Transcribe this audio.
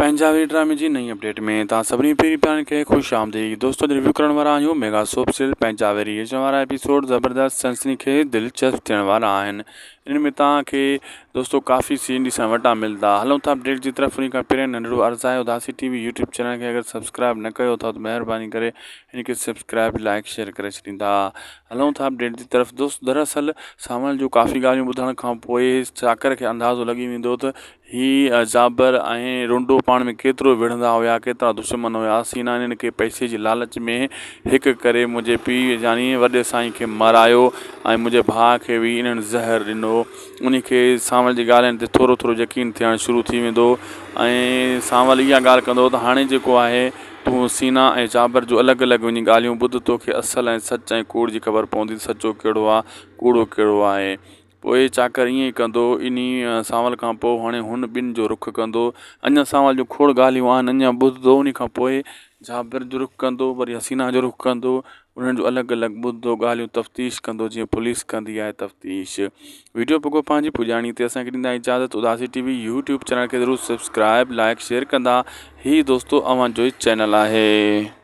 پنهنجا وي ڊرامي جي نئين اپڊيٽ ۾ توهان سڀني پيري پيارن کي خوش آمديد دوستو اڄ ريويو ڪرڻ وارا آهيون ميگا سوپ سيريل پنهنجا ويري اچڻ وارا ايپيسوڊ زبردست سنسني خيز دلچسپ ٿيڻ وارا آهن ان ۾ توهان کي دوستو ڪافي سين ڏسڻ وٽان ملدا هلون ٿا اپڊيٽ جي طرف ان کان پهريان ننڍڙو عرض آهي اداسي ٽي وي يوٽيوب چينل کي اگر سبسڪرائب نه ڪيو اٿو ته مهرباني ڪري ان کي سبسڪرائب لائڪ شيئر ڪري ڇڏيندا هلون ٿا اپڊيٽ جي طرف دوست دراصل سانول جو ڪافي ڳالهيون ٻڌڻ کان پوء چاڪر کي اندازو لڳي ويندو ته هي جابر ۽ رنڊو پاڻ ۾ ڪيترو وڙهندا هيا، ڪيترا دشمن هيا. سينا انهن کي پئسي جي لالچ ۾ هڪ ڪري منهنجي پيء يعني وڏي سائين کي مارايو ۽ منهنجي ڀاء کي به انهن زهر ڏنو. انهي کي سانول جي ڳالهين تي ٿورو ٿورو يقين ٿيڻ شروع ٿي ويندو ۽ سانول اها ڳالهه ڪندو ته هاڻي جيڪو آهي تون سينا ۽ جابر جون الڳ الڳ وڃي ڳالهيون ٻڌ توکي اصل ۽ سچ ۽ ڪوڙ جي خبر پوندي ته سچو ڪهڙو آهي ڪوڙو ڪهڙو آهي. پوء چاڪر ائين ئي ڪندو. انهيء سانول کان پوء هاڻي هن ٻن جو رخ ڪندو. اڃا سانول جون کوڙ ڳالهيون آهن، اڃا ٻڌندو. انهيء کان پوء جابر جو رخ ڪندو، وري حسينا جو رخ ڪندو. انهن جو الڳ الڳ ٻڌندو، ڳالهيون تفتيش ڪندو، جيئن پوليس ڪندي آهي تفتيش. وڊيو پڳو پنهنجي پڄاڻي تي اسان کي ڏيندا اجازت. اداسي ٽي وي يوٽيوب چينل کي ضرور سبسڪرائب، لائيڪ، شيئر ڪندا. هي دوستو اوهان جو ئي چينل آهي.